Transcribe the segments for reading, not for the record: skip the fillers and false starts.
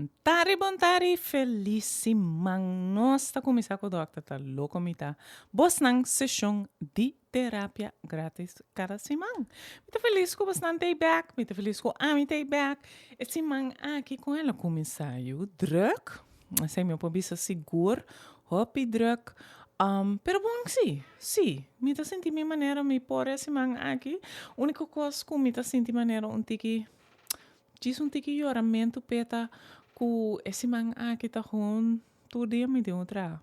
Bontari bontari felis siman nos ta kuminsá ku dòkter ta loko mi ta bosnan seshon di terapia gratis kada siman. Mi ta felis ku bosnan ta ei bèk mi ta felis ku ami ta ei bèk e siman aki kon el a kuminsá yu drùk esei mi por bisa sigur hopi drùk pero bon si si mi ta sinti mi manera mi por e siman aki úniko kos ku mi ta sinti manera un tiki. Djis un tiki yoramentu p'e ta ku e siman aki ta gewoon tur dia mi tin un traha.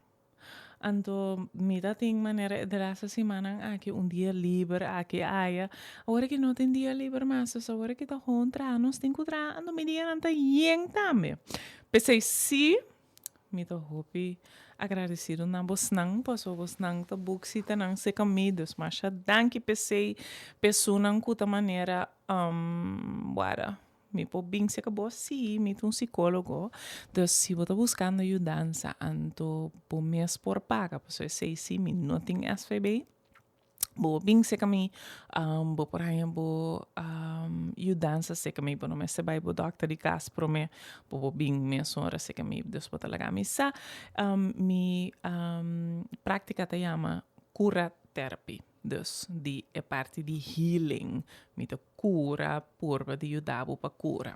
Anto mi ta tin manera e de laatste simannan aki un dia liber aki aya. Awor aki no tin dia liber mas, dus awor aki ta gewoon traha nos tin ku traha anto mi dianan ta yen tambe. P'esei si mi ta hopi agradesido na bosnan pasobra bosnan ta buk sitanan serka mi, dus masha danki p'esei p'esunnan ku ta manera Wara, mi por bin serka bo? Sí, mi ta un sikólogo. Dus si bo ta buskando yudansa, anto bo mes por paga, pasobra esei sí mi no tin SVB. Bo por bin serka mi, bo por haña bo yudansa serka mi. Bo no mester bai bo dòkter di kas promé, bo por bin mesora serka mi. Dus bo ta laga mi sa. Mi práktika ta yama kura therapy. Dus di e parti di healing, mi ta kura, purba di yuda bo pa kura.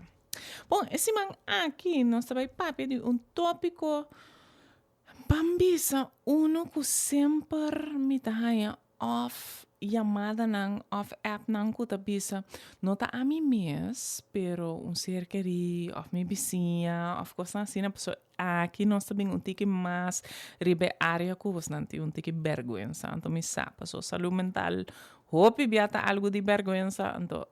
Bon, e siman aki nos ta bai papia di un tópiko, ban bisa unu ku semper mi ta haña òf yamadanan òf appnan ku ta bisa, no ta ami mes, pero un ser kerí òf mi bisiña òf kosnan asina, pasobra Aki nos ta bin un tiki mas riba e área ku bosnan tin un tiki bèrgwensa. Anto mi sa paso salú mental hopi bia ta algu di bèrgwensa, anto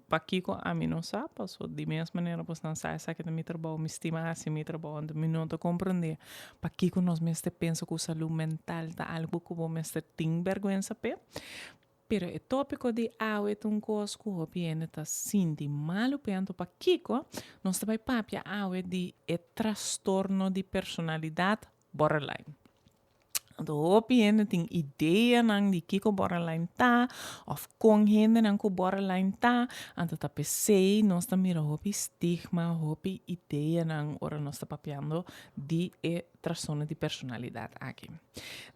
pakiko ami no sa paso di mes manera bosnan sa esaki ta mi trabou, mi stima hasi mi trabou, anto mi no ta komprendé pakiko nos mester pensa ku salú mental ta algu ku bo mester tin bèrgwensa p'e. Pero e tópiko di awe ta un kos ku hopi hende ta sinti malu p'e. Anto pakiko nos ta bai papia awe di e trastorno di personalidat borderline? Anto hopi hende tin ideanan di kiko borderline ta òf kon hendenan ku borderline ta. Anto ta p'esei nos ta mira hopi stigma, hopi ideanan ora nos ta papiando di e trastorno di personalidat aki.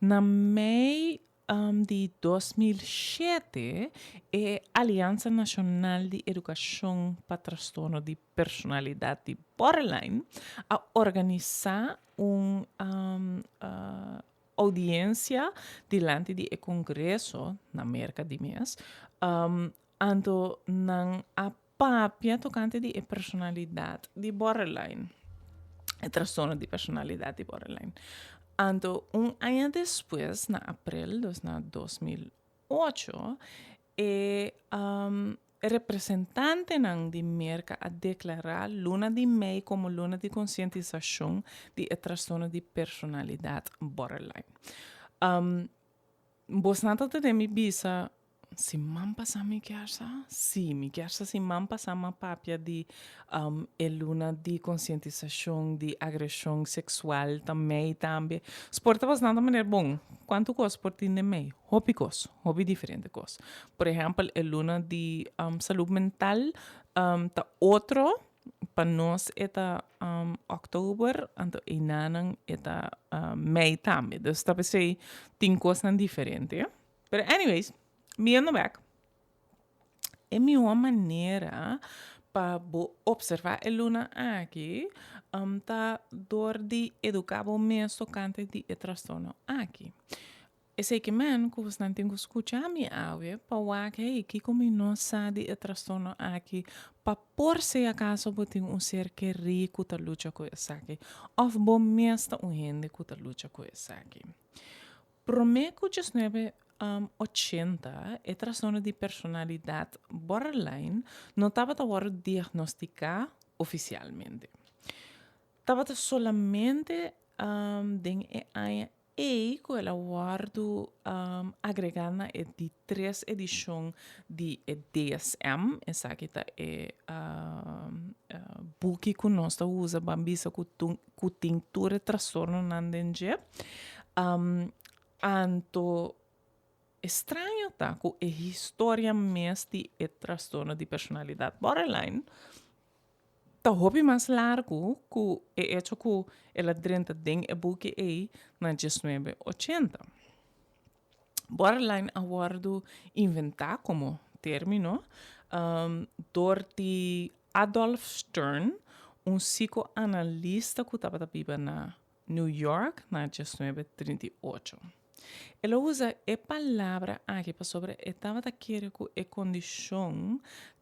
Na mei Di 2007 e Aliansa Nashonal di Edukashon pa Trastorno di Personalidat di Borderline a organisá un oudiensia dilanti di e Kongreso na Merka di mes. Anto nan a papia tokante di e personalidat di borderline, e trastorno di personalidat di borderline. Anto un aña despues, na aprel, dus na 2008, e representantenan di Merka a deklará luna di mei komo luna di konsientisashon di e trastorno di personalidat borderline. Bosnan ta tene mi bisa Siman pasá mi kier sa? Sí, mi kier sa siman pasá m'a papia di e luna di konsientisashon di agreshon seksual ta mei tambe. Sport ta bastante manera bon. Kuantu kos por tin den mei? Hopi kos, hopi diferente kos. Por ehèmpel e luna di salud mental ta otro, pa nos e ta òktober, anto einanan e ta mei tambe. Dus ta p'esei tin kosnan diferente. Pero anyways, biendo bek, e mihó manera pa bo observá e luna aki ta dor di eduká bo mes tokante di e trastorno aki. Esei ke men ku bosnan tin ku skucha mi awe pa wak, hey, kiko mi no sa di e trastorno aki pa por si akaso bo tin un ser kerí ku ta lucha ku esaki òf bo mes ta un hende ku ta lucha ku esaki. Promé ku diesnuebe ochenta, e trastorno di personalidat borderline no tabata wòrdu diagnostiká ofisialmente. Tabata solamente den e aña ei ku el a wòrdu agregá na e di tres edishon di e DSM, esaki ta e buki ku nos ta usa ban bisa ku ku tin tur e trastornonan den dje. Anto e straño ta ku e historia mes di e trastorno di personalidat borderline. Ta hopi mas largu ku e echo ku el a drenta den e buki ei na diesnuebe ochenta. Borderline a wòrdu inventá komo término dor di Adolf Stern, un sikoanalista ku tabata biba na New York na diesnuebe 38. El a usa e palabra aki pasobra e tabata kere ku e kondishon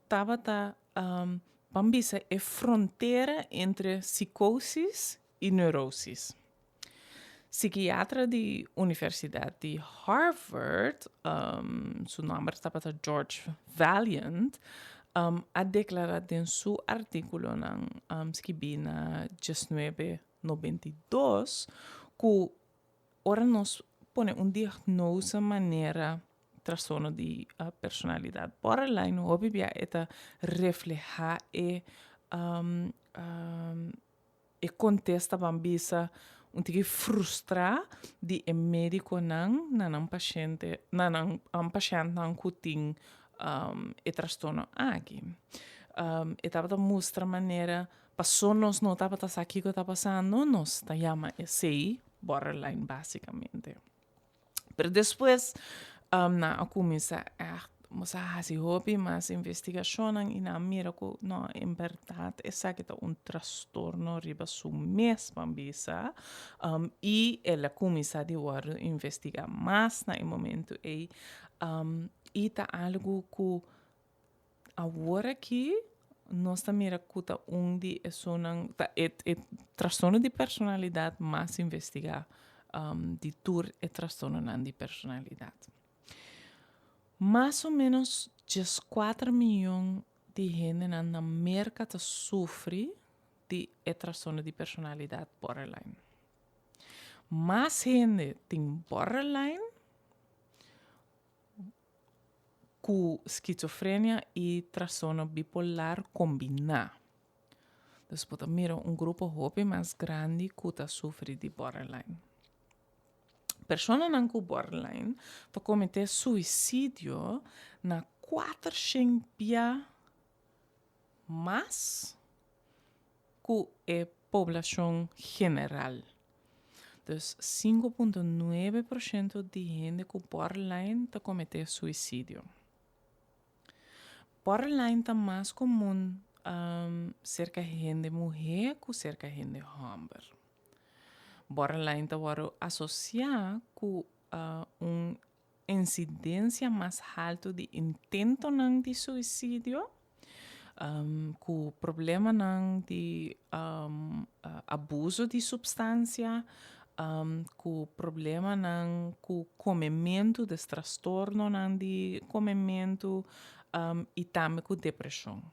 tabata ban bisa e frontera entre sikosis i neurosis. Sikiatra di Universidat di Harvard, su nòmber tabata George Vaillant, a deklará den su artíkulonan skibí na diesnuebe 92 ku ora nos pone un diagnose manera trastorno di personalidat borderline hopi bia e ta reflehá e e kontesta ban bisa un tiki frustrá di e médikonan na nan pashente na nan pashèntnan ku tin e trastorno aki. E tabata mustra manera Paso nos no tabata sa kiko ta pasando, nos ta yama esei borderline básicamente. Pero despues um, nan a kuminsá ègt nos a hasi hopi mas investigashonnan i nan a mira ku no, en bèrdat esaki ta un trastorno riba su mes, ban bisa. Um, i el a kuminsá di wòrdu investigá mas na e momentu ei. Um, i ta algu ku Awor aki nos ta mira ku ta un di esunnan ta e e trastorno di personalidat mas investigá di tur e trastornonan di personalidat. Mas o ménos dieskuater mion di hendenan na Merka ta sufri di e trastorno di personalidat borderline. Mas hende tin borderline ku skizofrenia i trastorno bipolar kombiná. Dus bo ta mira un grupo hopi mas grandi ku ta sufri di borderline. Personanan ku borderline ta kometé suisidio na kuatershen bia mas ku e poblashon general. Dus 5.9% di hende ku borderline ta kometé suisidio. Borderline ta mas komun serka hende muhé ku serka hende hòmber. Borderline ta wòrdu asosiá ku un insidensia mas haltu di intentonan di suisidio, ku problemanan di abuso di supstansia, ku problemanan ku komementu, des trastornonan di komementu i tambe ku depreshon.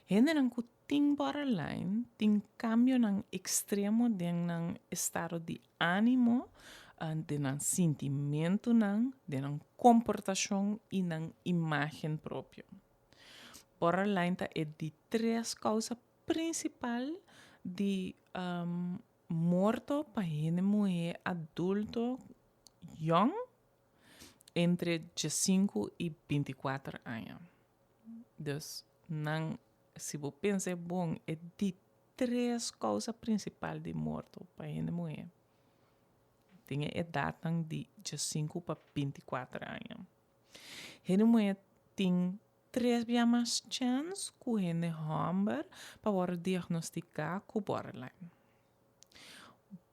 Hendenan ku tin borderline tin kambionan ekstremo den nan estado di ánimo, den nan sintimentunan, den nan komportashon i nan imágen propio. Borderline ta e di tres kousa prinsipal di morto pa hende muhé adulto yòn entre diesinku i bintikuater aña. Dus nan, si bo pensa e bon, e di tres kousa prinsipal di morto pa hende muhé den e edatnan di diesinku pa bintikuater aña. Hende muhé tin tres bia mas chèns ku hende hòmber pa wòrdu diagnostiká ku borderline.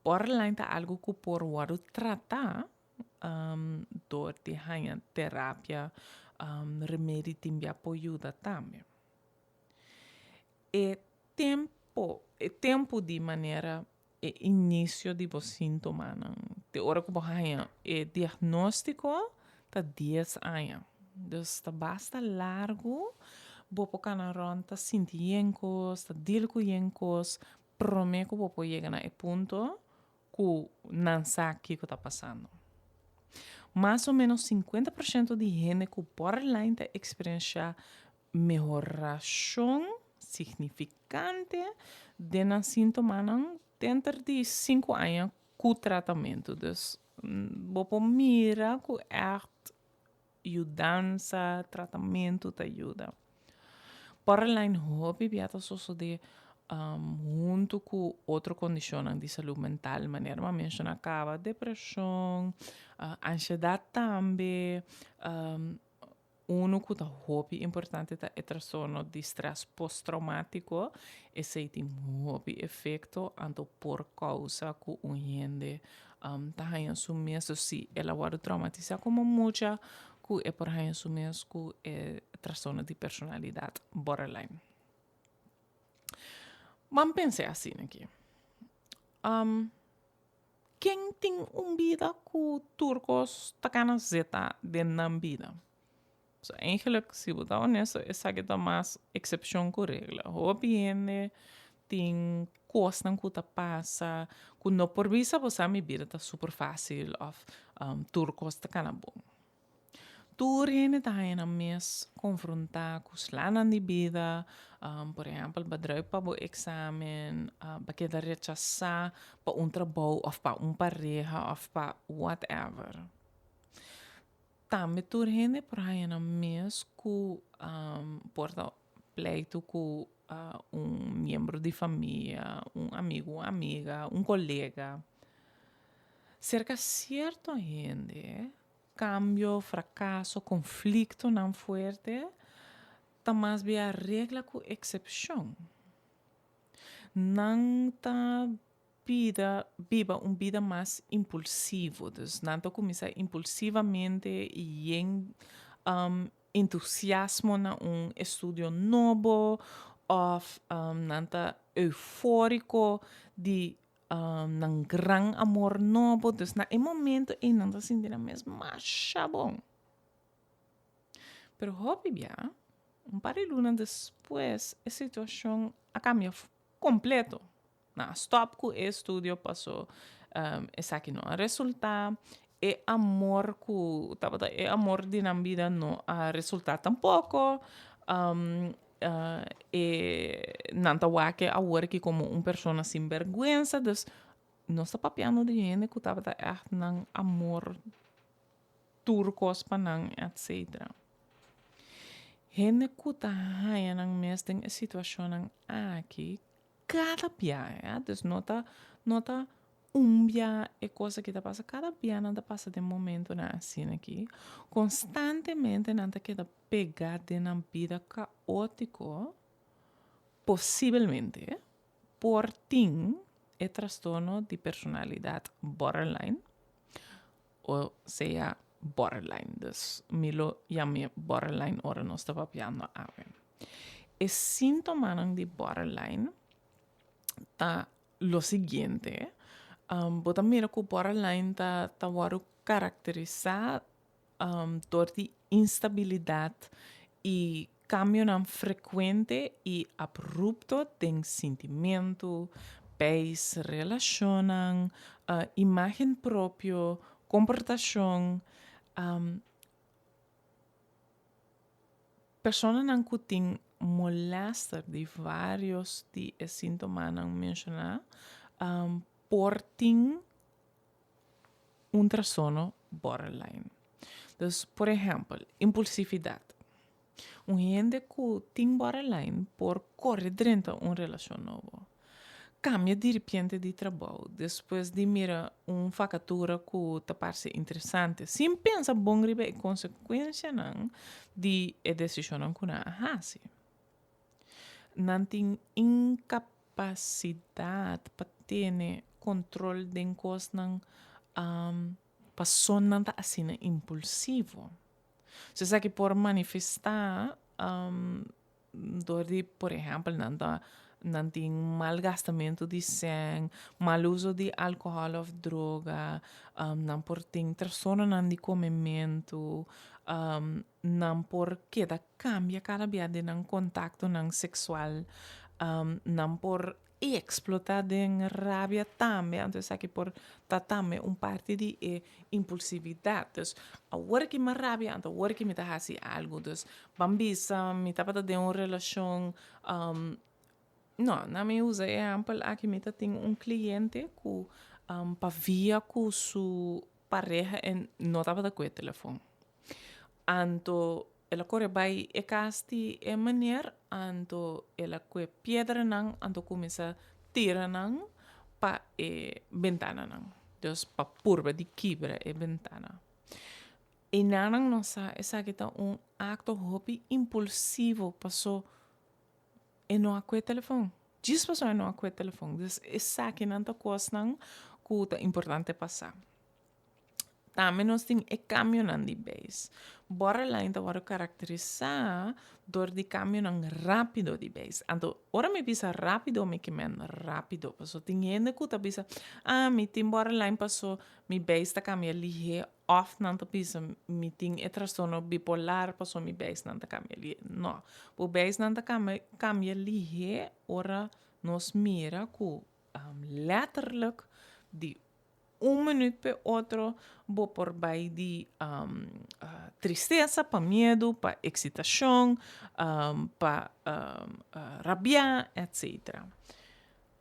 Borderline ta algu ku por wòrdu tratá dor di haña terapia, remedi tin bia por yuda tambe. E tempo, e tempu di manera e inisio di bo síntomanan te ora ku bo haña e diagnóstiko ta dies aña. Dus ta basta largu bo por kana rònt ta sinti yen kos, ta dil ku yen kos promé ku bo por yega na e punto ku nan sa kiko ta pasando. Mas o ménos 50% di hende ku borderline ta eksperenshá mehorashon signifikante den nan síntomanan denter di sinku aña ku tratamentu. Dus bo por mira ku ègt yudansa, tratamentu ta yuda. Borderline hopi bia ta sosodé huntu ku otro kondishonnan di salú mental, manera mi a menshoná kaba, depreshon, anshedat tambe. Unu ku ta hopi importante ta e trastorno di strès posttraumátiko. Esei tin hopi efekto, anto por kousa ku un hende ta haña su mes, dus si el a wòrdu traumatisá komo mucha, ku e por haña su mes ku e trastorno di personalidat borderline. Ban pens'é asina aki. Ken tin un bida ku tur kos ta kana zeta den nan bida? So eigenlijk, si bo ta honesto, esaki ta mas eksepshon ku regla. Hopi hende tin kosnan ku ta pasa ku no por bisa bo sa mi bida ta super fásil òf tur kos ta kana bon. Tur hende ta haña nan mes konfrontá ku slanan di bida, por ehèmpel bo a drùi pa bo eksamen, bo a keda rechasá pa un trabou òf pa un pareha òf pa whatever. Tambe tur hende por haña nan mes ku por ta pleitu ku un miembro di famia, un amigu, un amiga, un kolega. Serka sierto hende Cambio, fracaso, conflictonan fuerte ta mas bia regla cu excepcion. Nan ta bida, biba un bida mas impulsivo, dus nan ta cuminsa impulsivamente y yen entusiasmo na un estudio nobo of nan ta euforico di nan gran amor nobo, dus na e momento ei nan ta sinti nan mes masha bon. Pero hopi bia, un par di luna despues e situashon a kambia kompleto. Nan a stòp ku e estudio paso esaki no a resultá, e amor ku tabata e amor di nan bida no a resultá tampoko. E nan ta wak e awor aki komo un persona sinbèrgwensa, dus nos ta papiando di hende ku tabata ègt nan amor tur kos pa nan etsetera. Hende ku ta haña nan mes den e situashonnan aki kada bia, ya, dus no ta no ta un bia e kos aki ta pasa, kada bia nan ta pasa den momentonan asina aki, konstantemente nan ta keda pegá den nan bida kaótiko, posibelmente por tin e trastorno di personalidat borderline, o sea borderline. Dus mi lo yam'é borderline ora nos ta papiando awe. E síntomanan di borderline ta lo siguiente, bo ta mira ku borderline ta ta wòrdu karakterisá dor di instabilidat i kambionan frekuente i abrupto den sintimentu, peis, relashonnan, imágen propio, komportashon. Personanan ku tin molèster di vários di e síntomanan menshoná por tin un trastorno borderline. Dus, por ehèmpel, impulsividat. Un hende ku tin borderline por kore drenta un relashon nobo, kambia diripiente di trabou despues di mira un vakatura ku ta parse interesante, sin pensa bon riba e konsekuensianan di e desishonnan ku nan a hasi. Nan tin inkapasidat pa tene kontrol den kosnan pasobra nan ta asina impulsivo. So esaki por manifestá dor di, por ehèmpel, nan ta nan tin mal gastamentu di sèn, mal uso di alkohòl òf droga, nan por tin trastornonan di komementu, nan por keda kambia kada bia den nan kontaktonan seksual, nan por eksplotá den rabia tambe, anto esaki por ta tambe un parti di e impulsividat. Dus awor ki mi a rabia, anto awor ki mi ta hasi algu. Dus ban bisa mi tabata den un relashon, no, na mi usa e ehèmpel aki, mi ta tin un kliente ku pa via ku su pareha e no tabata ku e telefòn. Anto. El a kore bai e kas di e meneer, anto el a kue piedranan anto kuminsá tira nan pa e bentananan. Dus pa purba di kibra e bentana. Enanan nos sa esaki ta un akto hopi impulsivo paso e no a kue telefon. Djis paso e no a kue telefon. Dus esakinan ta kosnan ku ta importante pa sa. Tambe nos tin e kambionan di beis. Borderline ta wòrdu karakterisá dor di kambionan rápido di beis. Anto, ora mi bisa rápido, mi ke men rápido. Pasobra tin hende ku ta bisa, ah, mi tin borderline paso mi beis ta kambia lihé. Òf nan ta bisa, mi tin e trastorno bipolar pasobra mi beisnan ta kambia lihé. No, bo beisnan ta kambia lihé ora nos mira ku lèterlik di Un minuut p'e otro bo por bai di tristesa pa miedu, pa eksitashon, pa rabia, etsetera.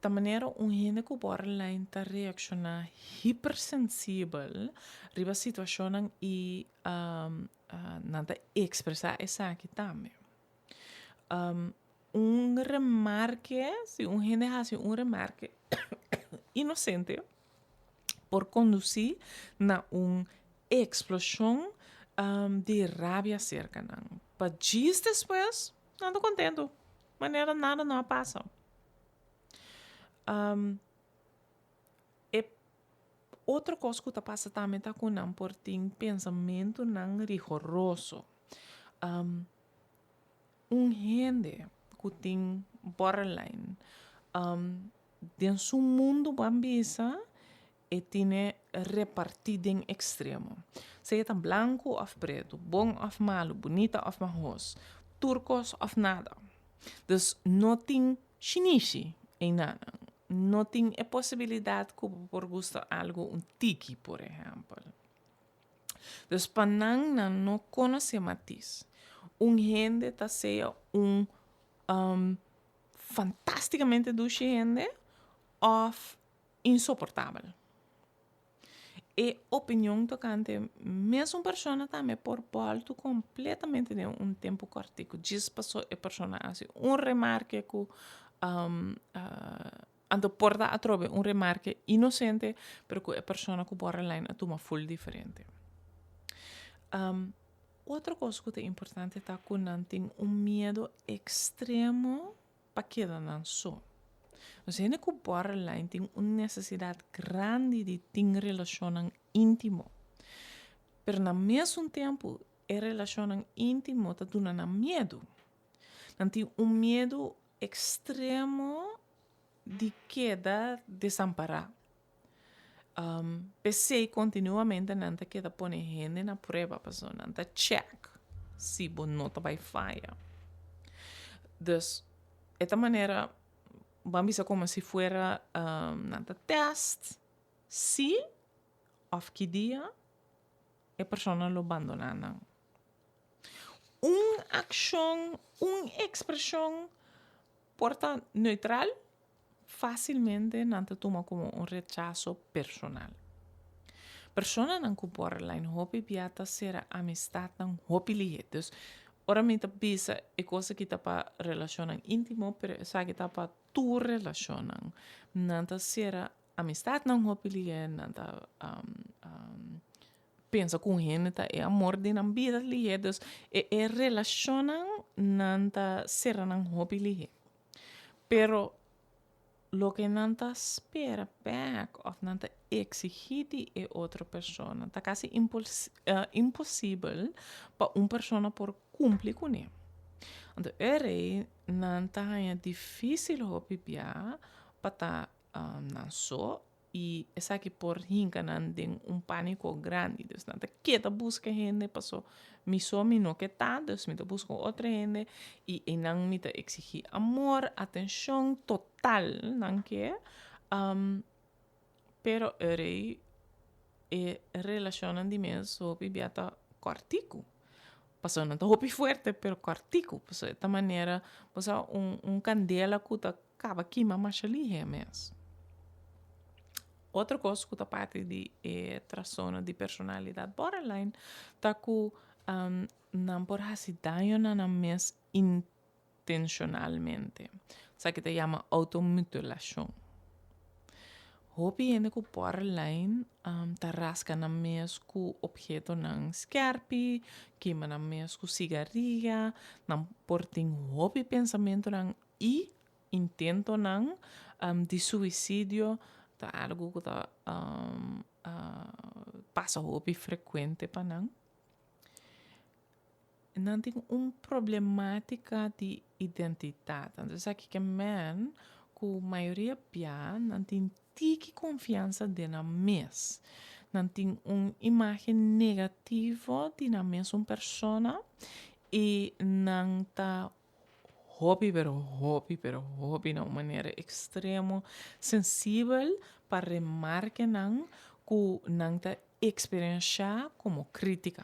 Ta manera un hende ku borderline ta reakshoná hipersensibel riba situashonnan i nan ta ekspresá esaki tambe. Un remarke, si un hende hasi un remarke inosente, por kondusí na un eksploshon di rabia serka nan. Pa djis despues, nan ta kontentu, manera nada no a pasa. E otro kos ku ta pasa tambe ta ku nan por tin pensamentunan rigoroso. Un hende ku tin borderline den su mundu bo a bisa e tine repartí den ekstremo. Sea ta blanku òf pretu, bon òf malu, bunita òf mahos, tur kos òf nada. Dus no tin shinishi einanan. No tin e posibilidat ku bo por gusta algu un tiki, por ehèmpel. Dus pa nan, nan no konosé matis. Un hende ta sea un fantástikamente dushi hende òf insoportabel. E opinion tokante mesun persona tambe por bòltu kompletamente den un tempu kòrtiku, djis paso e persona hasi un remarke ku Anto por ta atrobe un remarke inosente, pero ku e persona ku borderline a tuma ful diferente. Otro kos ku ta importante ta ku nan tin un miedu ekstremo pa keda nan so. Nos hende ku borderline tin un nesesidat grandi di tin relashonnan íntimo. Pero na mesun tempu e relashonnan íntimo ta duna nan miedu. Nan tin un miedu ekstremo di keda desampará. P'esei kontinuamente nan ta keda pone hende na prueba pasobra nan ta chèk si bo no ta bai faya. Dus e ta manera bo a bisa komo si fuera nan ta tèst si òf ki dia e persona lo bandoná nan. Un akshon, un ekspreshon por ta neutral, fásilmente nan ta tuma komo un rechaso personal. Personanan ku borderline hopi bia ta sera amistatnan hopi lihé. Dus, ora mi ta bisa e kos aki ta pa relashonnan íntimo, pero esaki ta pa tur relashonnan. Nan ta sera amistatnan hopi lihé, nan ta pensa ku un hende ta e amor di nan bida lihé, dus e e relashonnan nan ta sera nan hopi lihé. Pero loke nan ta spera bèk òf nan ta eksigí di e otro persona ta kasi imposibel pa un persona por kumpli kuné. Anto e rei nan ta haña difísil hopi bia pa ta nan so i esaki por hinka nan den un pániko grandi. Dus nan ta keda buska hende paso mi so mi no ke ta, dus mi ta buska un otro hende i einan mi ta eksigí amor, atenshon total nan ke. Pero ora e relashonnan di mes hopi bia ta kòrtiku. Pasobra nan ta hopi fuerte pero kòrtiku. Pasobra e ta manera bo sa un kandela ku ta kaba kima masha lihé mes. Otro kos ku ta parti di e trastorno di personalidat borderline ta ku. nan por hasi daño na nan mes intenshonalmente. Esaki ta yama outomutilashon. Hopi hende ku borderline ta raska nan mes ku ophetonan skèrpi, kima nan mes ku sigaria, nan por tin hopi pensamentunan i intentonan di suisidio ta algu ku ta pasa hopi frekuente pa nan. Nan tin un problematica di identidad. Anto esaki ke men ku mayoria bia nan tin tiki konfiansa den nan mes. Nan tin un imagen negativo di nan mes un persona i nan ta hopi pero hopi pero hopi na un manera ekstremo sensibel pa remarkenan ku nan ta eksperenshá komo krítika.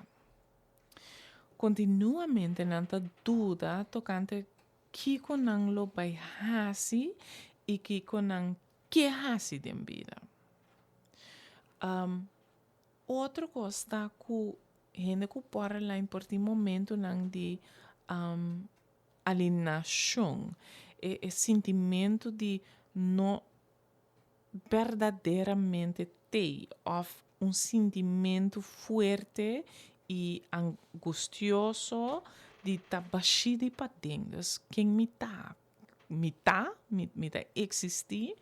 Kontinuamente nan ta duda tokante kiko nan lo bai hasi i kiko nan ke hasi den bida. Otro kos ta ku hende ku borderline por tin momentunan di alinashon, e sintimentu di no berdaderamente t'ei òf un sintimentu fuerte i angustioso di ta bashí di paden. Dus ken mi ta? Mi ta? Mi ta eksistí?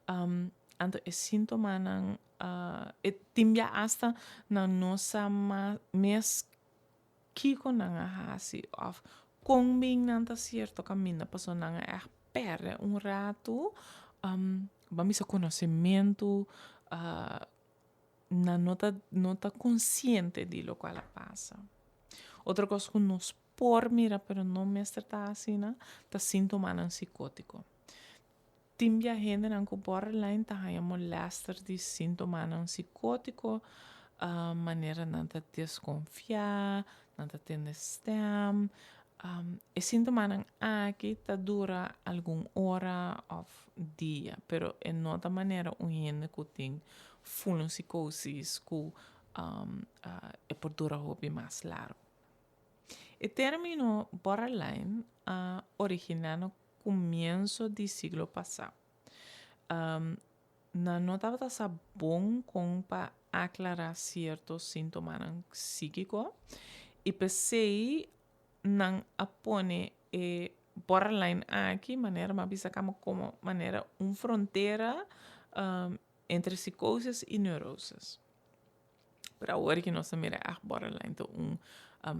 Anto e síntomanan e tin bia asta nan no sa mes kiko nan a hasi òf kon bin nan ta sierto kaminda pasobra nan a ègt pèrdè un ratu ban bisa konosementu nan no ta no ta konsiente di lokual a pasa. Otro kos ku nos por mira pero no mester ta asina ta síntomanan sikótiko. Tin bia hendenan ku borderline ta haña molèster di síntomanan sikótiko, manera nan ta deskonfiá, nan ta tende stèm. E síntomanan aki ta dura algun ora òf dia, pero e no ta manera un hende ku tin ful un sikósis ku e por dura hopi mas largu. E término borderline a originá na kumienso di siglo pasá. Nan no tabata sa bon kon pa aklará sierto síntomanan síkiko i p'esei nan a pone e borderline aki, manera mi a bisa kaba, komo manera un frontera entre sikósis i neurosis. Pero awor ki nos ta mira ègt borderline ta un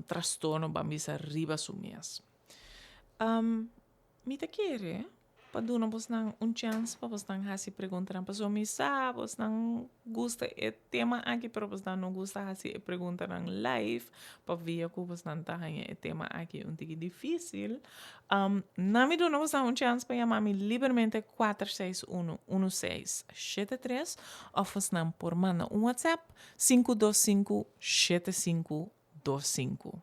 trastorno ban bisa riba su mes. Mi ta kere pa duna bosnan un chèns pa bosnan hasi preguntanan pasobra mi sa bosnan gusta e tema aki pero bosnan no gusta hasi e preguntanan live pabia ku bosnan ta haña e tema aki un tiki difísil. Na mi duna bosnan un chèns pa yama mi libermente 461 1673 òf bosnan por manda un WhatsApp 525 7525.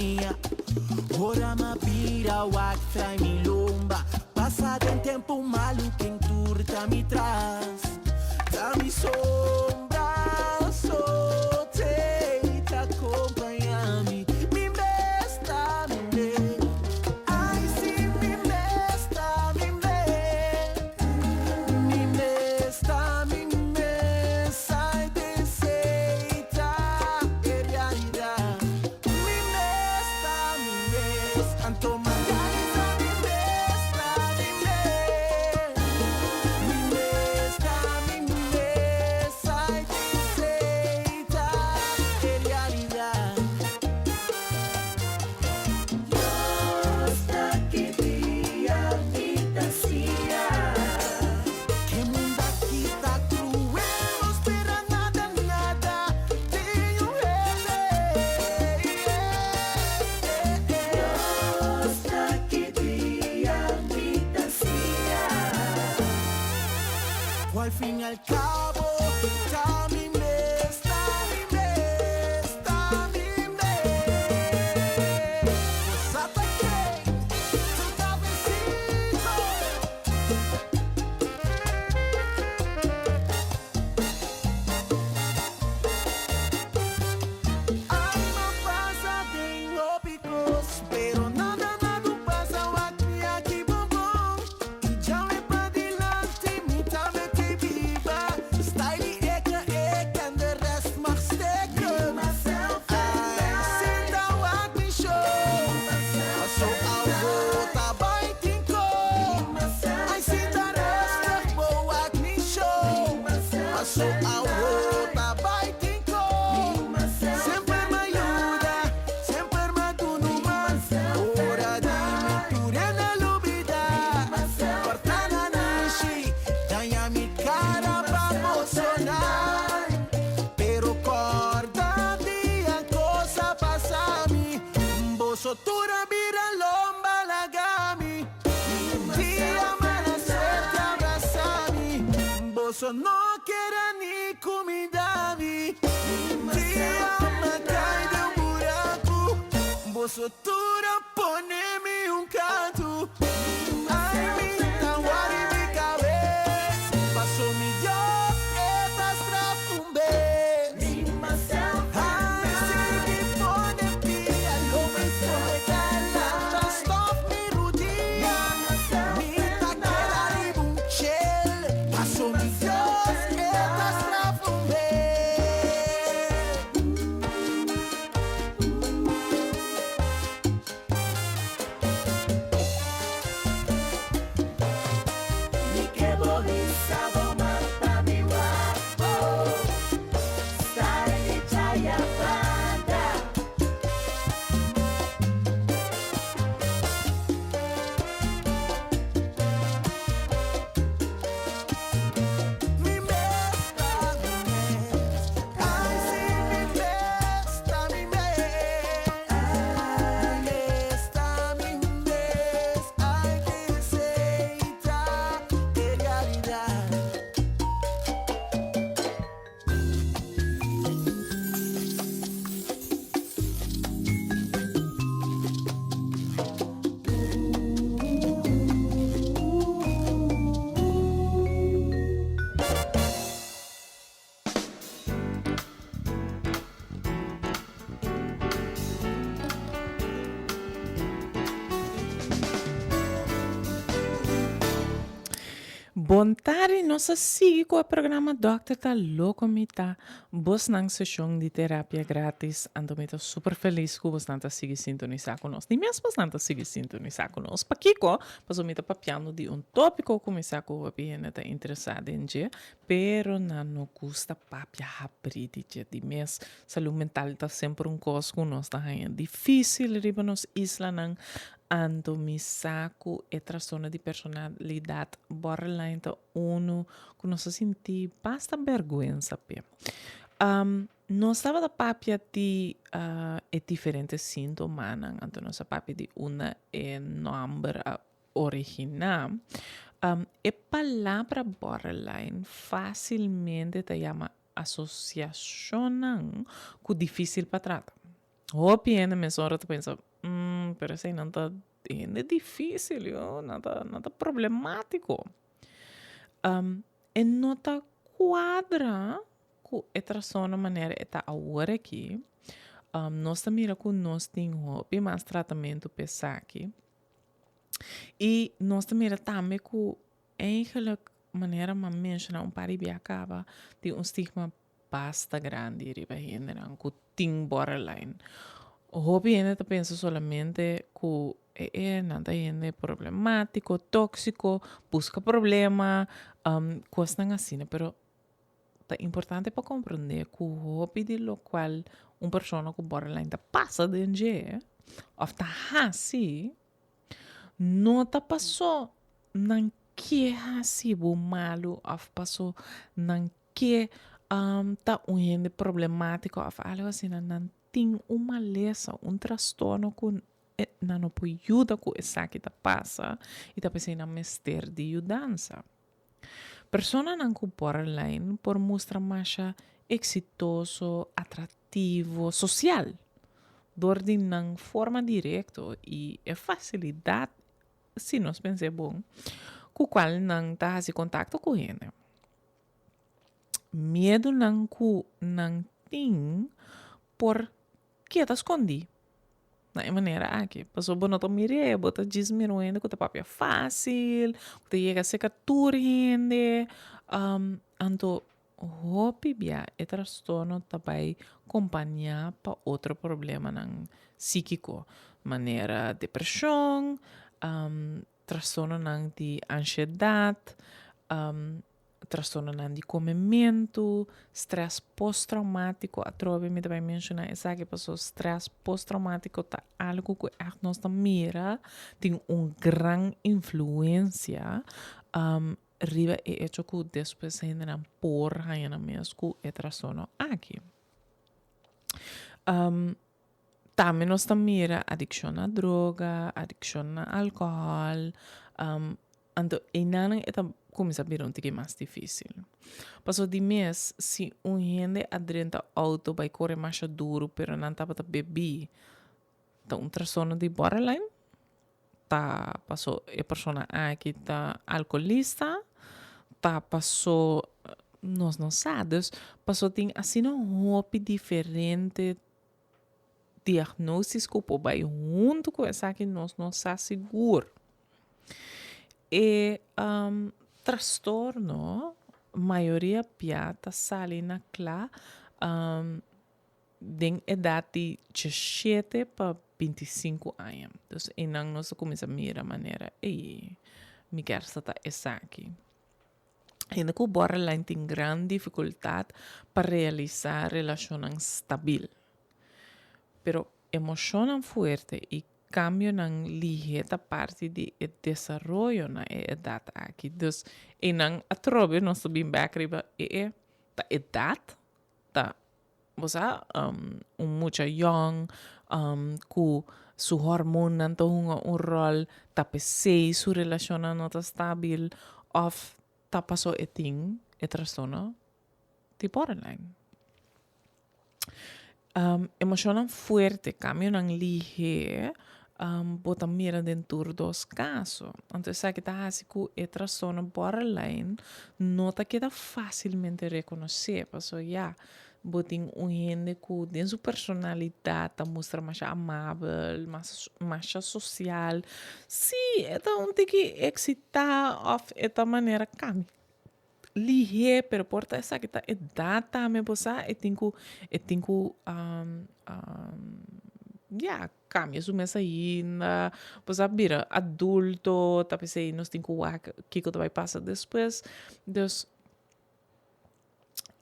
siña. Ora m'a bira wak trai mi lomba. Pasa den tempu malu ken tur ta mi tras. Ta mi sombra so tei ta kompaña mi. Mi mes ta mi mes. Ai si mi mes ta mi mes. Mi mes ta mi mes. Ai desei ta e realidat. Mi mes ta mi mes. Anto manganisa mi mes ta mi mes. Mi mes ta mi mes. Ai desei ta e realidat. Dios ta ki dia mi ta siña. Ke mundo aki ta cruel, no spera nada, nada di un hende. Dios ta ki dia mi ta siña. Cu al fin al cabo ta mi mes, ta mi mes, ta mi mes. Bo sa ta ken tu ta besito. Ay m'a pasa den hopi kos, pero nada nada pasa wak mi aki bon bon. I djawe padilanti mi ta mete biba. Style i eke ek en de rest mag steken. Ay sinta wak mi show, paso awo ta bai tin ko. Ay sinta rustig bo wak mi show, paso awo ta bai tin ko. Semper m'a yuda, semper m'a duna un man. Ora di mi tur hende lubida. Corta na nishi, daña mi cara pa emocionar. Pero corda dia cos a pasa mi, boso tur a bira lomba laga mi. Dia mala suerte a brasa mi, boso no kier a ni cuminda mi. Dia m'a cay den un buracu, boso tur a pone mi un cantu. Ay mi ta wari mi cabes, paso mi Dios e ta straf un bes. Ay sigui pone pia lo mi solta lanta stof mi rudia. Mi ta keda riba un chel, paso mi Dios e ta straf un bes. Mi ke bo hisa bo man pa mi wak bo Style di Chaya Banda. Mi mes ta mi mes Ay si mi mes ta mi mes Mi mes ta mi mes Ay ke esey ta e realidad. Bon tardi, nos a sigui ku e programa Dòkter ta loko mi ta bosnan seshon di terapia gratis anto mi ta super felis ku bosnan ta sigui sintonisá ku nos. Di mes bosnan ta sigui sintonisá ku nos. Pakiko? Pasobra mi ta papiando di un tópiko ku mi sa ku hopi hende ta interesá den dje Pero nan no gusta papia habrí di dje. Di mes, salú mental ta semper un kos ku nos ta haña difísil riba nos islanan. Anto mi sa ku e trastorno di personalidat borderline ta unu ku nos ta sinti basta bèrgwensa p'e. Nos tabata papia di e diferente síntomanan, anto nos a papia di unda e nòmber a originá, e palabra borderline fásilmente ta yama asosiashonnan ku difísil pa trata. Hopi hende mesora ta pensa, mm, pero eseinan ta hende difícil, yo, nan ta, nan ta problemático. Um, e no ta cuadra cu e trastorno manera e ta awor aki. Um, nos ta mira cu nos tin hopi mas tratamento pa esaki. Y nos ta mira tambe cu eigenlijk manera m'a menciona un par di bia caba, tin un stigma basta grandi riba hendenan ku tin borderline. Hopi hende ta pensa solamente ku e e nan ta hende problemátiko, tóksiko, buska problema, kosnan asina. Pero ta importante pa komprondé ku hopi di lokual un persona ku borderline ta pasa den dje òf ta hasi, No ta paso nan ke hasi bo malu òf paso nan ke ta un hende problemátiko òf algu asina. Nan tin un malesa, un trastorno ku nan no por yuda ku esaki ta pasa i ta p'esei nan mester di yudansa. Personanan ku borderline por mustra masha eksitoso, atraktivo, sosial dor di nan forma direkto i e fasilidat, si nos pens'é bon, ku kual nan ta hasi kontakto ku hende. Miedunan ku nan tin por keda skondí na e manera aki. Pasobra bo no ta mir'é, bo ta djis mira un hende ku ta papia fásil, ku ta yega serka tur hende. Anto hopi bia e trastorno ta bai kompañá pa otro problemanan síkiko, manera depreshon, trastornonan di anshedat, trastornonan di komementu, strès post-traumátiko, atrobe mi ta bai menshoná esaki pasobra strès post-traumátiko ta algu ku ègt nos ta mira tin un gran influensia riba e echo ku despues hendenan por haña nan mes ku e trastorno aki. Tambe nos ta mira adikshon na droga, adikshon na alkohòl, anto einanan e ta kuminsá bira un tiki mas difísil. Pasobra di mes si un hende a drenta outo bai kore masha duru pero nan tabata bebí, ta un trastorno di borderline? Ta paso e persona aki ta alkoholista? Ta paso nos no sa. Dus paso tin asina hopi diferente diagnosis ku por bai huntu ku esaki nos no sa sigur. E trastorno mayoria bia ta sali na kla den edat di djeshete pa bintisinku aña. Dus einan nos ta kuminsá mira manera, ey, mi kèr sa ta esaki. Hende ku borderline tin gran difikultat pa realisá relashonnan stabil. Pero emoshonnan fuerte i kambionan lihé ta parti di e desaroyo na e edat aki. Dus einan atrobe nos ta bin bèk riba e e ta edat ta Bo sa, un mucha yòn ku su hormonnan ta hunga un ròl, ta p'esei su relashonnan no ta stabil òf ta pasó e tin e trastorno di borderline. Emoshonnan fuerte, kambionan lihé bo ta mira den tur dos kaso. Anto esaki ta hasi ku e trastorno borderline no ta keda fásilmente rekonosé, pasobra ya, bo tin un hende ku den su personalidat ta mustra masha amabel, masha sosial. Sí, e ta un tiki eksitá òf e ta manera kambia lihé, pero por ta esaki ta edat tambe, bo sa, e tin ku, e tin ku ya, kambia su mes ainda, bo sa, bira adulto, ta p'esei nos tin ku wak kiko ta bai pasa despues. Dus,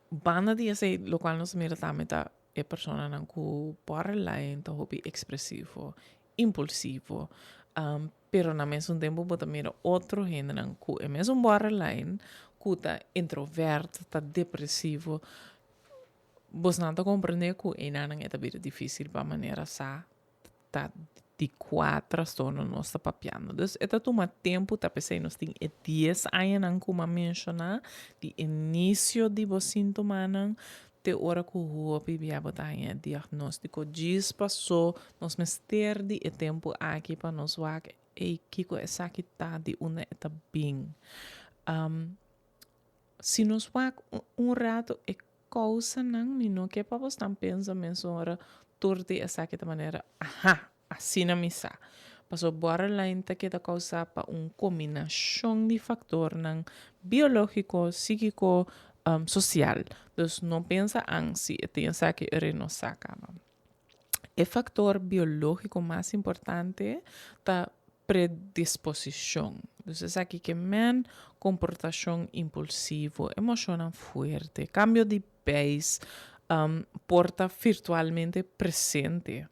banda di esei lokual nos mira tambe ta e personanan ku borderline ta hopi ekspresivo, impulsivo, pero na mesun tempu bo ta mira otro hendenan ku e mesun borderline ku ta introvert, ta depresivo, bosnan ta komprende ku einanan e ta bira difisil pa manera sa ta di kua trastorno nos ta papiando. Dus e ta tuma tempu, ta p'esei nos tin e dies añanan ku mi a menshoná, di inisio di bo sintomanan. te ora ku hopi bia bo ta haña e diagnóstiko. Djis pasó nos mester di e tempu aki pa nos wak ey kiko esaki ta, di unda e ta bin. Si nos wak un rato e kousanan mi no ke pa bosnan pensa mesora tur di esaki ta manera aha asina mi sa. Pasobra borderline ta keda kousá pa un kombinashon di faktornan biológiko, síkiko, sosial. Dus no pensa an si e tin esaki eri no sa kaba. E faktor biológiko mas importante ta predisposishon. Dus esaki ke men komportashon impulsivo, emoshonnan fuerte, kambio di pais, por ta virtualmente presente.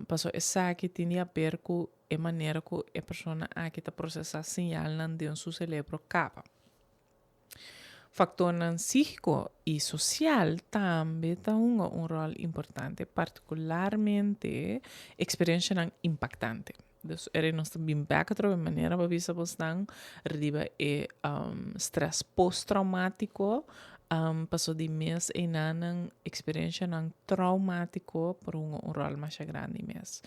Pasobra esaki tin di haber ku e manera ku e persona aki ta prosesá siñalnan den su selebro kaba. Faktornan sígiko i sosial tambe ta hunga un ròl importante, partikularmente eksperenshanan impaktante. Dus ere nos ta bin bèk atrobe manera pa bisa bosnan riba e strès posttraumátiko, paso di mes einanan eksperenshanan traumátiko por hunga un ròl masha grandi mes.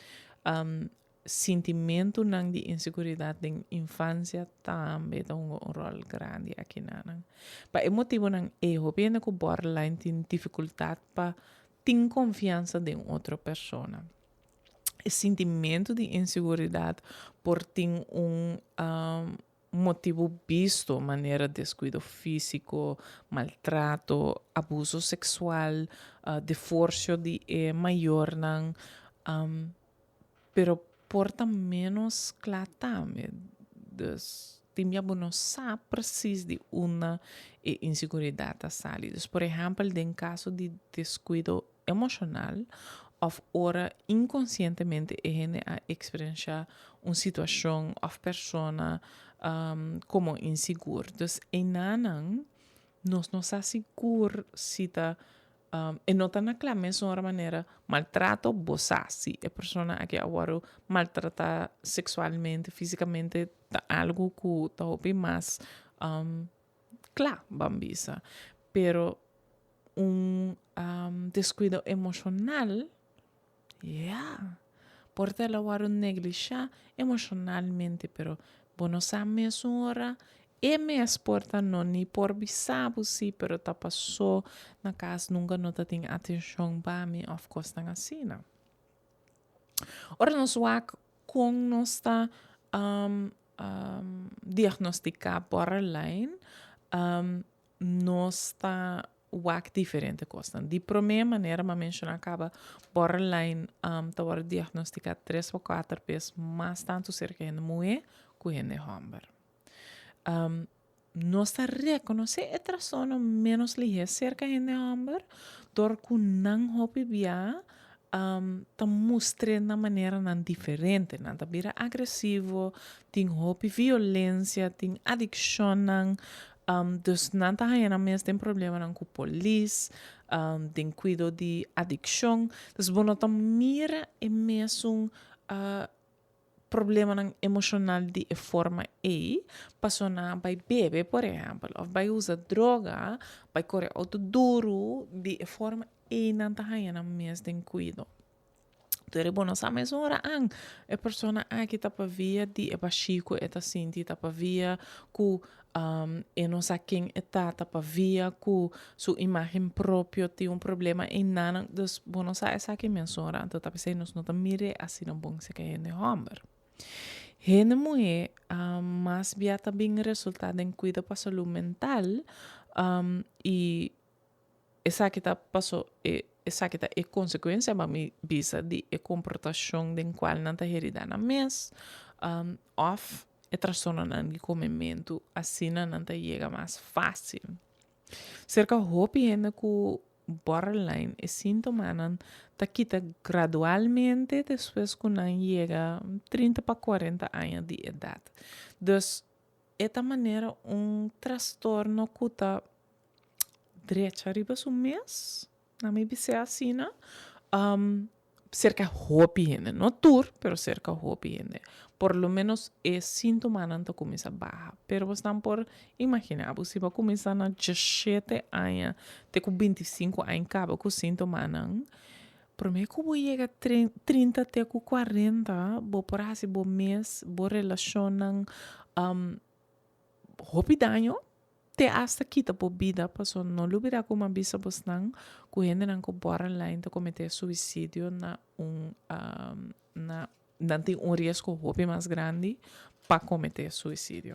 Sintimentunan di inseguridat den infansia tambe ta hunga un ròl grandi akinanan. Pa e motibunan ei hopi hende ku borderline tin difikultat pa tin konfiansa den otro persona. E sintimentu di inseguridat por tin un motibu bisto manera deskuido físiko, maltrato, abuso seksual, divorsio di e mayornan, pero por ta ménos kla tambe. Dus tin bia bo no sa presis di unda e inseguridat ta sali. Dus por ehèmpel den kaso di deskuido emoshonal òf ora inkonsientemente e hende a eksperenshá un situashon òf persona komo insigur. Dus einanan nos no sa sigur si ta e no ta na kla mesun ora manera maltrato bo sa si e persona aki a wòrdu maltratá seksualmente, físikamente ta algu ku ta hopi mas kla ban bisa. Pero un descuido emocional, ya, por ta el a wòrdu neglishá emocionalmente, pero bo no sa mesun ora, e mes por ta no ni por bisa bo si, pero ta pasó na kas nunka no ta tin atenshon pa mi òf kosnan asina. Ora nos wak kon nos ta diagnostiká borderline, nos ta wak diferente kosnan. Di promé manera m'a menshoná kaba, borderline ta wòrdu diagnostiká tres pa kuater bes mas tantu serka hende muhé ku hende hòmber. Nos ta rekonosé e trastorno ménos lihé serka hende hòmber dor ku nan hopi bia ta mustr'é na maneranan diferente. Nan ta bira agresivo, tin hopi violensia, tin adikshonnan. Dus nan ta haña nan mes den problemanan ku polis, den kuido di adikshon. Dus bo no ta mira e mesun problemanan emoshonal di e forma ei, pasobra nan a bai bebe, por ehèmpel, òf bai usa droga, bai kore outo duru, di e forma ei nan ta haña nan mes den kuido. Tur e bo no sa mes ora an e persona aki ta pavia di e bashí ku e ta sinti, ta pavia ku e no sa ken e ta, ta pavia ku su imágen propio tin un problema einan. Dus bo no sa esaki mes ora, anto ta p'esei nos no ta mir'é asina bon si ka hende hòmber. Hende muhé mas bia ta bin resultá den kuido pa salú mental i Esaki ta paso e esaki ta e konsekuensia pa mi bisa di e komportashon den kual nan ta heridá nan mes òf e trastornonan di komementu asina nan ta yega mas fásil. Serka hopi hende ku borderline e síntomanan ta kita gradualmente despues ku nan yega 30 pa 40 aña di edat. Dus e ta manera un trastorno ku ta drecha riba su mes, na mi bis'é asina. Serka hopi hende, no tur, pero serka hopi hende. Por lo menos e síntomanan ta kuminsá baha. Pero bosnan por imaginá bo si bo a kuminsá na diesshete aña te ku bintisinku aña kaba ku síntomanan, promé ku bo yega 30 te ku 40 bo por hasi bo mes, bo relashonnan hopi daño. Te asta kita bo bida paso no lubida ku m'a bisa bosnan ku hendenan ku borderline ta kometé suisidio na un na nan tin un riesgo hopi mas grandi pa kometé suisidio.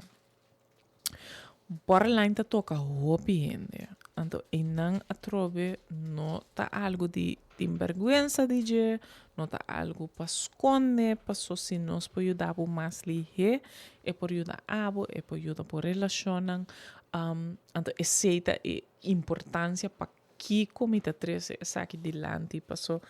Borderline ta toka hopi hende anto einan atrobe no ta algu di tin bèrgwensa di dje, no ta algu pa skonde paso si nos por yuda bo mas lihé e por yuda abo, e por yuda bo relashonnan. Anto esei ta e importansia pakiko mi ta trese esaki dilanti paso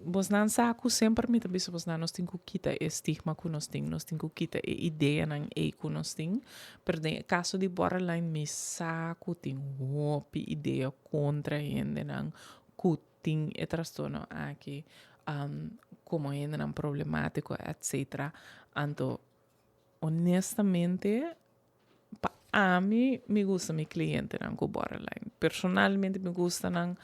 bosnan sa ku semper mi ta bisa bosnan nos tin ku kita e stigma ku nos tin, nos tin ku kita e ideanan ei ku nos tin, pero den e kaso di borderline mi sa ku tin hopi idea kontra hendenan ku tin e trastorno aki komo hendenan problemátiko etcetera. Anto honestamente pa ami mi gusta mi klientenan ku borderline. Personalmente mi gusta nan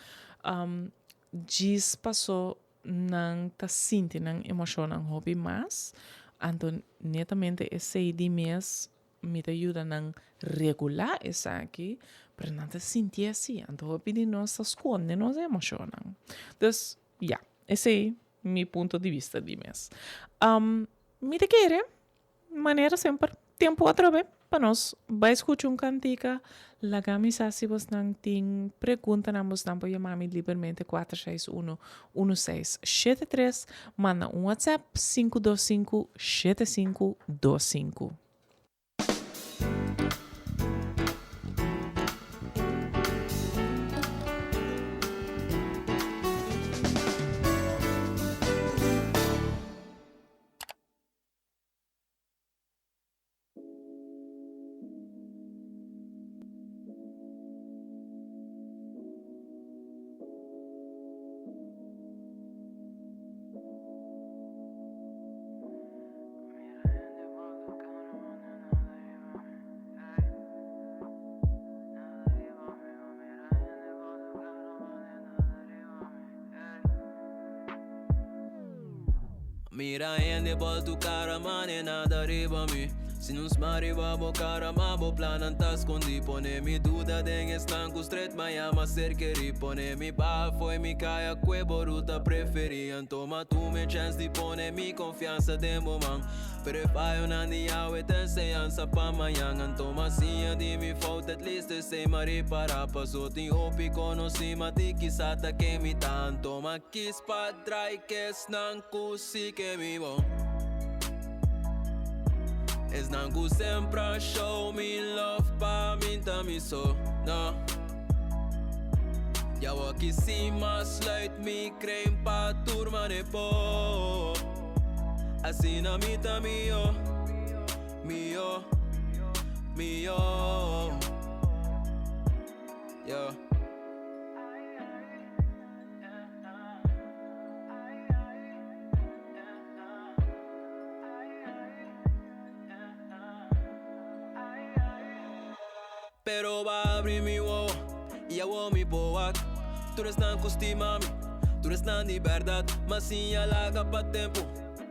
djis paso nan ta sinti nan emoshonnan hopi mas, anto netamente esei di mes Mi ta yuda nan regulá esaki, pero nan ta sintié así. Anto hopi di nos ta skonde nos emoshonnan. Dus, ya, esei mi punto di bista di mes. Mi ta kere, manera semper, tempu atrobe pa nos bai skucha un kantika. Laga mi sa si bosnan tin preguntanan, bosnan por yama mi libermente 461 1673. Manda un WhatsApp 525 7525. Mira hende boltu cara mane nada riba mi Si nos mariba bo cara ma bo plannan ta scondi Pone mi duda den esnan cu stret ma yama ser keri Pone mi baha fo'i mi caya cue bo ruta preferi Anto ma tume chance di pone mi confiansa den bo man Pero e fayonan di awe ta enseñansa pa mañan Anto ma siña di mi fout at least esey ma ripara Paso tin hopi conoci ma ti kisa ta ken mi ta Anto ma kiss pa drai kesnan ku si ke mi bon Esnan ku sempre a show mi love pa mi ta mi so no Yawa ki si ma sluit mi krein pa tur mane po Asina mi ta mihó, mihó, mihó Yeah. Pero ba abri mi wowo y awo mi por wak Tur esnan cu stima mi, tur esnan di berdad Ma siña laga pa tempo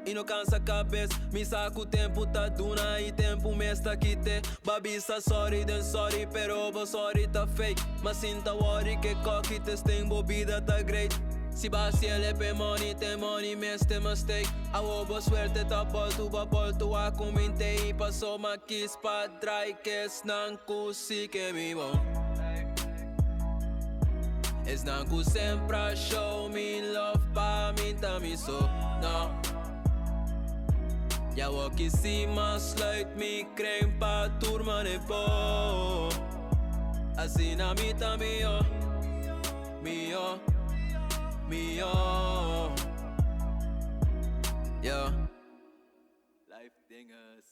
y no cansa cabes Mi sa cu tempo ta duna y tempo mes ta kite Ba bisa sorry den sorry pero bo sorry ta fake Ma sin ta worry ke coki te sting bo bida ta great Si ba haciele p'e money te money mes te mistake Awo bo suerte ta boltu ba boltu a cuminte y paso ma kiss pa drai kesnan ku si ke mi bon Esnan ku sempre a show mi love pa mi ta mi so no Ya woki si ma sluit mi kren pa tur mane po Asina mi ta mihó, mihó, mihó Yeah. Life dinges.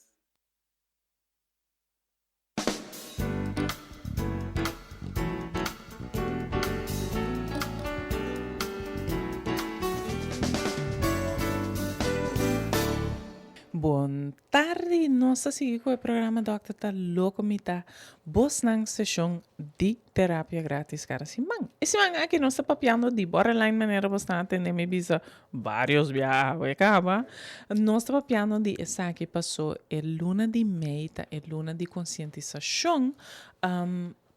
Bon tardi, nos ta sigui ku e programa Dòkter Ta Loko Mi Ta, bosnan seshon di terapia gratis kada siman. E siman aki nos ta papiando di borderline manera bosnan a tende mi bisa varios biaha awe kaba. Nos ta papiando di esaki paso e luna di mei ta e luna di konsientisashon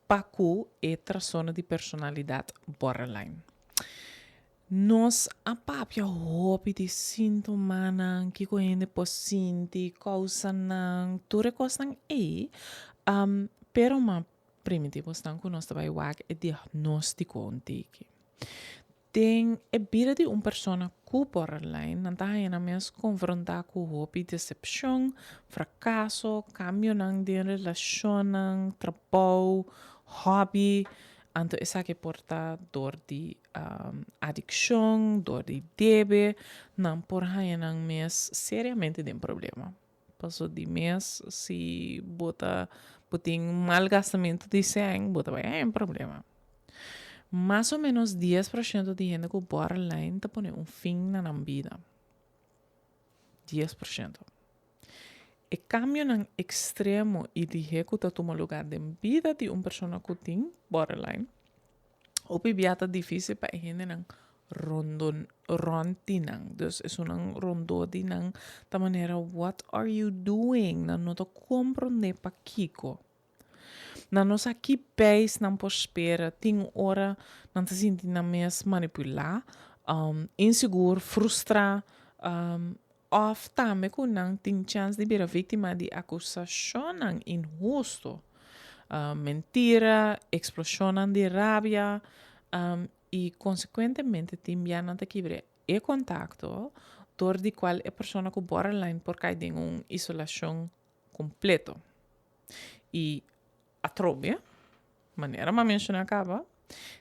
pa ku e trastorno di personalidat borderline. Nos a papia hopi di síntomanan, kiko hende por sinti, kousanan, tur e kosnan ei. Pero m'a primintí bosnan ku nos ta bai wak e diagnóstiko un tiki. Den e bida di un persona ku borderline, nan ta haña nan mes konfrontá ku hopi desepshon, frakaso, kambionan den relashonnan, trabou, hòbi. Anto esaki por ta dor di adikshon, dor di debe, nan por haña nan mes seriamente den problema. Paso di mes si bo ta bo tin mal gastamentu di sèn, bo ta bai haña problema. Mas o menos 10% di hende ku borderline ta pone un fin na nan bida. 10%. E kambionan ekstremo i lihé ku ta tuma lugá den bida di un persona ku tin borderline, hopi bia ta difísil pa e hendenan rondo rònt di nan. Dus esunnan rondó di nan ta manera what are you doing? Nan no ta komprondé pakiko. Nan no sa ki pijs nan por spera. Tin ora nan ta sinti nan mes manipulá, insigur, frustrá, òf tambe ku nan tin chèns di bira víktima di akusashonnan inhustu, mentira, eksploshonnan di rabia, i konsekuentemente tin bia nan ta kibra e kontakto dor di kual e persona ku borderline por kai den un isolashon kompleto. I atrobe, manera m'a menshoná kaba,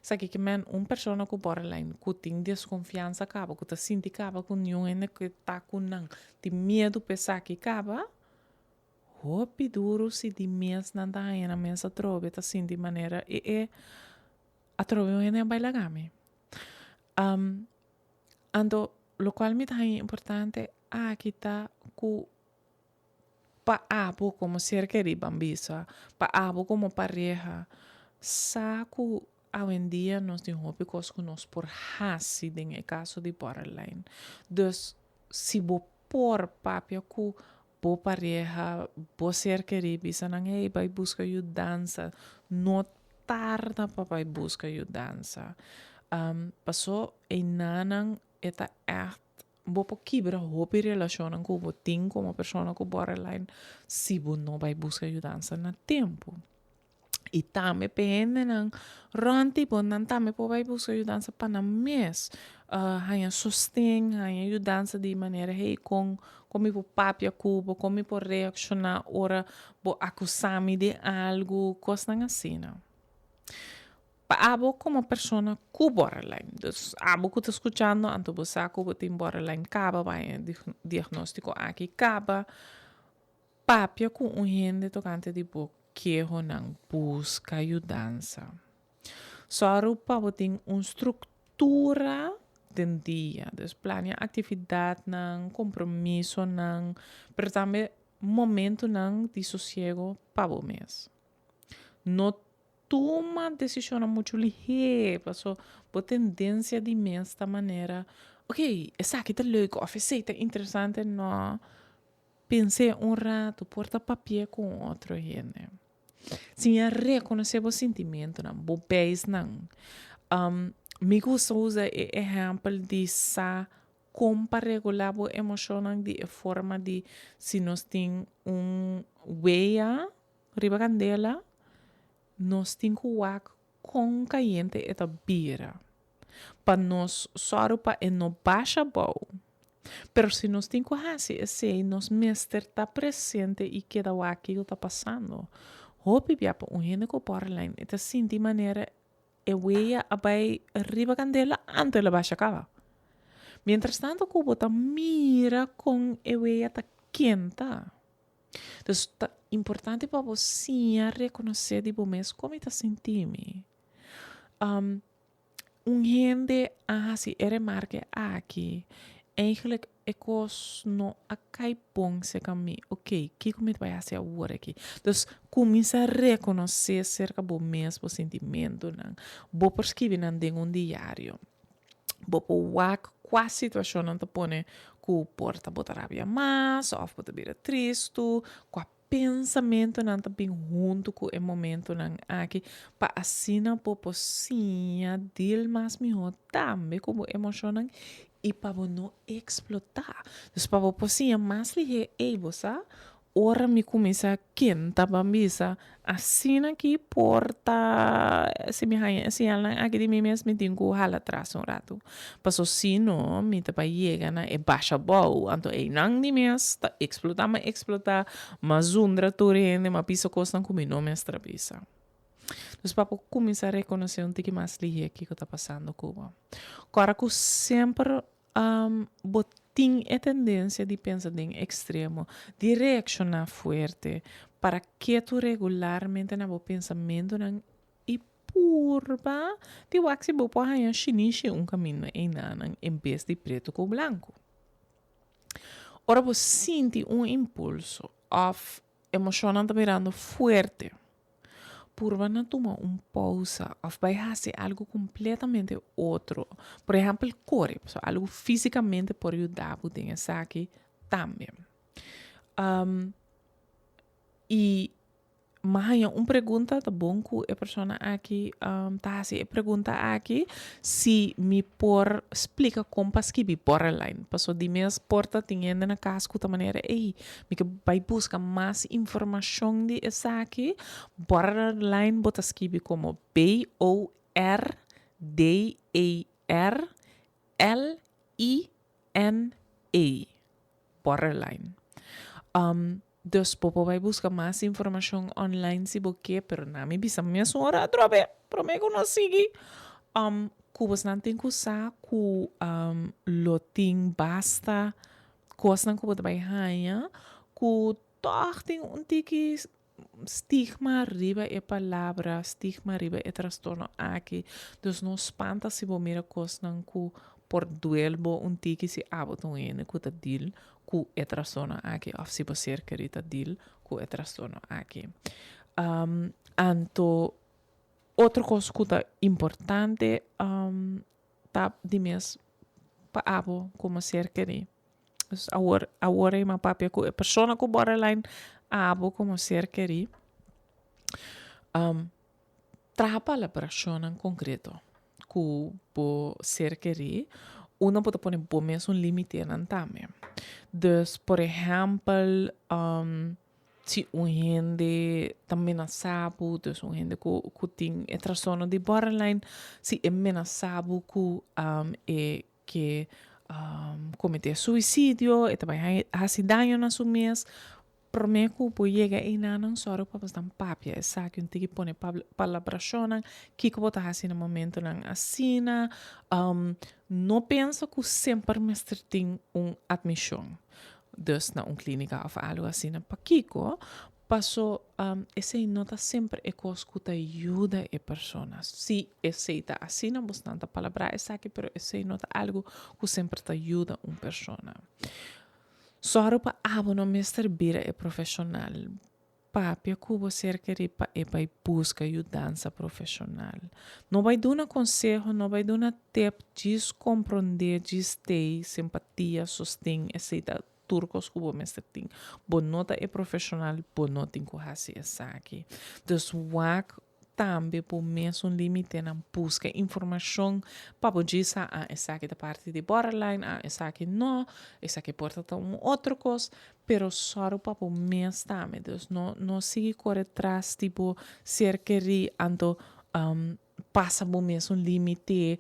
esaki ke men un persona ku borderline ku tin deskonfiansa kaba, ku ta sinti kaba ku niun hende ke ta ku nan, tin miedu pa esaki kaba, hopi duru si di mes nan ta haña nan mes atrobe ta sinti manera e e atrobe un hende a bai laga mi. Anto lokual mi ta haña importante aki ta ku Pa abo komo ser kerí ban bisa, pa abo komo pareha, sa ku awendia nos tin hopi kos ku nos por hasi den e kaso di borderline. Dus, si bo por papia ku bo pareha, bo ser kerí, bisa nan, hey, bai buska yudansa. No tarda pa bai buska yudansa. Paso einanan e ta ègt Bo por kibra hopi relashonnan ku bo tin komo persona ku borderline si bo no bai buska yudansa na tempu. I tambe pa e hendenan rònt di bo, nan tambe por bai buska yudansa pa nan mes haña sosten, haña yudansa di manera hey kon kon mi por papia ku bo, kon mi por reakshoná ora bo akusá mi di algu, kosnan asina. Pa abo komo persona ku borderline, dus abo ku ta skuchando anto bo sa ku bo tin borderline kaba, bo haña e diagnóstiko aki kaba, papia ku un hende tokante di bo kehonan, buska yudansa. Sòru pa bo tin un struktura den dia, dus plania aktividatnan, kompromisonan, pero tambe momentunan di sosiego pa bo mes. No Tuma desishonnan muchu lihé, paso bo tendensia di mes ta manera, ok, esaki ta leuk òf esei ta interesante, no. Pens'é un ratu, por ta papi'é ku un otro hende. Siña rekonosé bo sintimentunan, bo beisnan. Mi gusta usa e ehèmpel di sa kon pa regulá bo emoshonnan di e forma di si nos tin un wea Riba kandela, nos tin ku wak kon kayente e ta bira, pa nos sòru pa e no basha bou. Pero si nos tin ku hasi esei, nos mester ta presente i keda wak kiko ta pasando. Hopi bia pa un hende ku borderline e ta sinti manera e wea a bai riba kandela anto el a basha kaba. Mientrastanto ku bo ta mira kon e wea ta kenta. Dus ta importante pa bo siña rekonosé di bo mes kon mi ta sinti mi. Un hende a hasi e remarke aki, eigenlijk. E kos no a kai bon serka mi. Oké, kiko mi ta bai hasi awor aki? Dus, kuminsá rekonosé serka bo mes bo sintimentunan. Bo por skibi nan den un diario. Bo por wak kua situashonnan ta pone ku por ta bo ta rabia mas òf bo ta bira tristu, kua Pensamentonan ta bin huntu ku e momentonan aki pa asina bo por siña deal mas mihó tambe ku bo emoshonnan i pa bo no eksplotá. Dus pa bo por siña mas lihé, ey bo sa, ora mi kuminsá kenta ban bisa asina ki por ta si mi haña e siñalnan aki di mi mes mi tin ku hala atras un ratu. Paso si no, mi ta bai yega na e basha bou, anto einan di mes ta eksplotá, m'a eksplotá, m'a zundra tur hende, m'a bisa kosnan ku mi no mester a bisa. Dus pa bo kuminsá rekonosé un tiki mas lihé kiko ta pasando ku bo. Kòrda ku semper bo tin e tendensia di pensa den ekstremo, di reakshoná fuerte, para ketu regularmente na bo pensamentunan i purba di wak si bo por haña shinishi un kaminda einanan en bes di pretu ku blanku. Ora bo sinti un impulso òf emoshonnan ta birando fuerte, purba na tuma un pousa òf bai hasi algu kompletamente otro. Por ehèmpel kore, pasobra algu físikamente por yuda bo den esaki tambe. I M'a haña un pregunta, ta bon ku e persona aki ta hasi e pregunta aki, si mi por splika kon pa skibi borderline. Paso di mes por ta tin hende na kas ku ta manera, ey, mi ke bai buska mas informashon di esaki. Borderline bo ta skibi komo B-O-R-D-E-R L-I-N-E, borderline. Dus bo por bai buska mas informashon online si bo ke, pero na mi bisa mesun ora atrobe, prome ku nos sigui, ku bosnan tin ku sa ku lo tin basta kosnan ku bo ta bai haña ku tòg tin un tiki stigma riba e palabra, stigma riba e trastorno aki. Dus no spanta si bo mira kosnan ku por duel bo un tiki si abo ta un hende ku ta deal ku e trastorno aki òf si bo ser kerí ta deal ku e trastorno aki. Anto otro kos ku ta importante ta di mes pa abo komo ser kerí. Dus awor, awor ei m'a papia ku e persona ku borderline, abo komo ser kerí, traha palabrashonnan konkreto ku bo ser kerí, unda bo ta pone bo mes un limitenan tambe. Dus, por ehèmpel, si un hende ta menasá bo, dus un hende ku ku tin e trastorno di borderline, si e menasá bo ku e ke kometé suisidio, e ta bai hasi daño na su mes, promé ku bo yega einanan sòru pa bosnan papia esaki, un tiki pone palabrashonnan, kiko bo ta hasi na momentonan asina, no pensa ku semper mester tin un atmishon, dus na un klínika òf algu asina, pakiko? Paso esei no ta semper e kos ku ta yuda e persona. Si esei ta asina, bosnan ta palabrá esaki, pero esei no ta algu ku semper ta yuda un persona. Sòru pa abo no mester bira e profeshonal. Papia ku bo ser kerí pa e bai buska yudansa profeshonal. No bai duna konseho, no bai duna tep, djis komprondé, djis stei, simpatia, sosten, esei ta Tur kos ku bo mester tin. Bo no ta e profeshonal, bo no tin ku hasi esaki. Dus wak tambe bo mesun limitenan, buska informashon pa bo djis sa, ah, esaki ta parti di borderline, ah, esaki no, esaki por ta ta un otro kos, pero sòru pa bo mes tambe. Dus no no sigui kore tras di bo ser kerí, anto pasa bo mesun limite,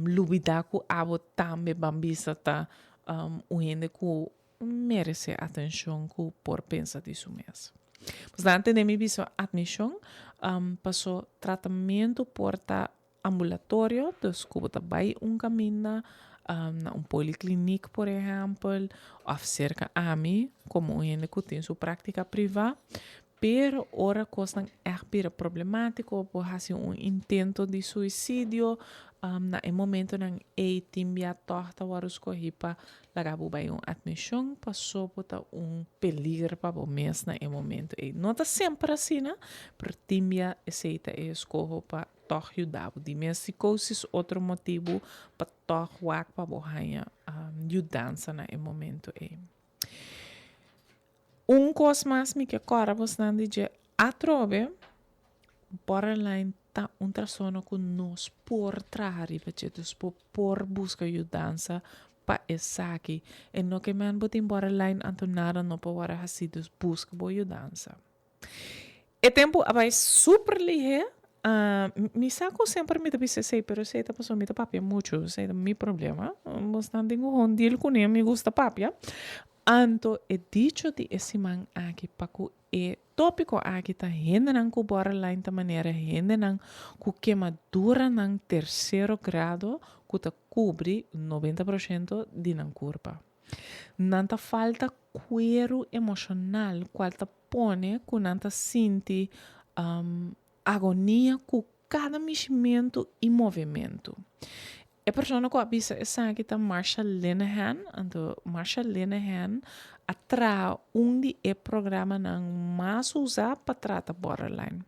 lubida ku abo tambe ban bisa ta un hende ku meresé atenshon ku por pensa di su mes. Pues nan tene mi bisa atmishon paso tratamentu por ta ambulatorio, dus ku bo ta bai un kaminda na un poliklinik por ehèmpel òf serka ami komo un hende ku tin su práktika privá. Pero ora kosnan ègt bira problemátiko, bo hasi un intento di suisidio, na e momentonan ei tin bia tòg ta wòrdu skohí pa laga bo bai un atmishon paso bo ta un peliger pa bo mes na e momento ei. No ta semper asina, pero tin bia esei ta e eskoho pa tòg yuda bo. Di mes psikosis otro motibu pa tòg wak pa bo haña yudansa na e momento ei. Un kos mas mi ke kòrda bosnan di dje atrobe, borderline ta un trastorno ku nos por traha riba dje, dus bo por buska yudansa pa esaki. E no ke men bo tin borderline anto nada no por wòrdu hasí, dus buska bo yudansa. E tempu a bai super lihé. Mi sa ku semper mi ta bisa esei, pero esei ta pasobra mi ta papia muchu, esei ta mi problema. Bosnan tin ku hon deal kuné, mi gusta papia. Anto e dicho di e siman aki pa ku e tópiko aki ta hendenan ku borderline ta manera hendenan ku kemaduranan tersero grado ku ta kubri 90% di nan kurpa. Nan ta falta kueru emoshonal kual ta pone ku nan ta sinti agonia ku kada mishimentu i movementu. E persona ku a bisa esaki ta Marsha Linehan, anto Marsha Linehan a traha un di e programanan mas usa pa trata borderline.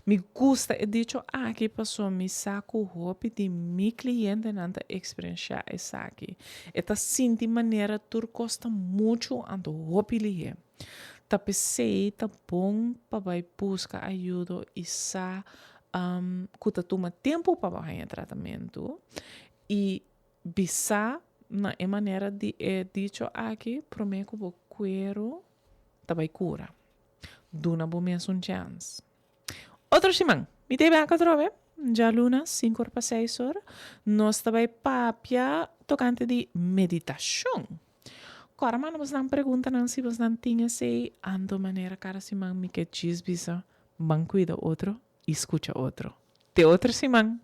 Mi gusta e dicho aki paso mi sa ku hopi di mi klientenan ta eksperenshá esaki. E ta sinti manera tur kos ta muchu anto hopi lihé. Ta p'esei ta bon pa bai buska ayudo i sa ku ta tuma tempu pa bo haña tratamentu i bisa na e manera di e dicho aki promé ku bo kueru ta bai kura. Duna bo mes un chèns. Otro siman, mi ta e bek atrobe, djaluna, sinku or pa seis or, nos ta bai papia tokante di meditashon. Kòrda manda bosnan preguntanan si bosnan tin esei, anto manera kada siman mi ke djis bisa, ban kuida otro i skucha otro. Te otro siman!